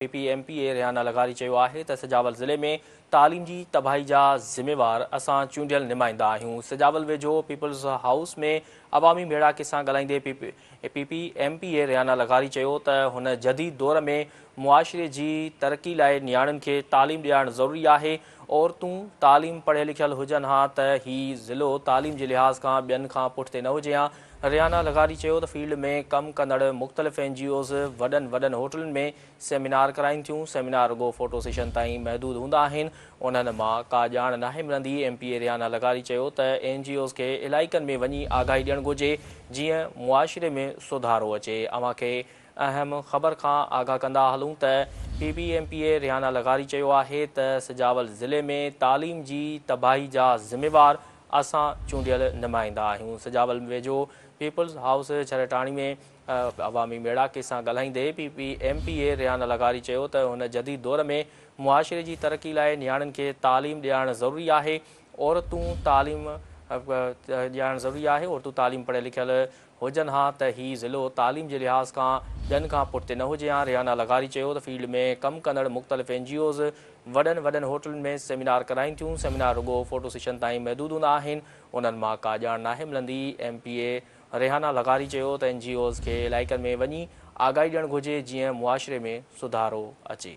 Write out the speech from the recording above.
P P M P A Rehana لغاري چيو آهي ته سجاول ضلعي ۾ تعليم جي تباهي جا ذميوار اسان چونڊيل نمائندا آهيون. سجاول ويجهو پيپلز هائوس ۾ عوامي ميڙاڪي سان ڳالهائيندي P P M P A Rehana لغاري چيو ته هن جديد دور ۾ معاشري جي ترقي لاء نياڻين کي تعليم ڏيارڻ ضروري آهي، عورتون تعليم پڙهيل لکيل هجن ها ته هي ضلعو تعليم جي لحاظ کان ٻين کان پٺتي نه هجي ها. ريحانه لغاري چيو ته فيلڊ ۾ ڪم ڪندڙ مختلف اين جي اوز وڏن وڏن هوٽلن ۾ سيمينار ڪرائين ٿيون، سيمينار رڳو فوٽو سيشن تائين محدود هوندا آهن، انهن مان ڪا ڄاڻ ناهي ملندي. ايم پي اي ريحانه لغاري چيو ته اين جي اوز کي علائقن ۾ وڃي آگاهي ڏيڻ گهرجي جيئن معاشري ۾ سڌارو اچي. اوهان کي اهم خبر کان آگاهه ڪندا هلون ته P P M P A Rehana لغاري چيو آهي ته سجاول ضلعي ۾ تعليم جي تباهي جا ذميوار اسان چونڊيل نمائندا آهيون. سجاول ويجهو پيپلز هائوس ڇرٽاڻي ۾ عوامي ميڙاڪي سان ڳالهائيندي P P M P A Rehana لغاري چيو ته هن جديد دور ۾ معاشري جي ترقي لاء نياڻين کي تعليم ڏيارڻ ضروري آهي، عورتون تعليم ڏيارڻ ضروري آهي، عورتون تعليم پڙهيل لکيل هجن ها ته هي ضلعو تعليم جي لحاظ کان ٻين کان پٺتي نه هجي ها. ريحانه لغاري چيو ته فيلڊ ۾ ڪم ڪندڙ مختلف اين جي اوز وڏن وڏن هوٽلن ۾ سيمينار ڪرائين ٿيون، سيمينار رڳو فوٽو سيشن تائين محدود هوندا آهن، انهن مان ڪا ڄاڻ ناهي ملندي. ايم پي اي ريحانه لغاري چيو ته اين جي اوز کي علائقن ۾ وڃي آگاهي ڏيڻ گهرجي جيئن معاشري ۾ سڌارو اچي.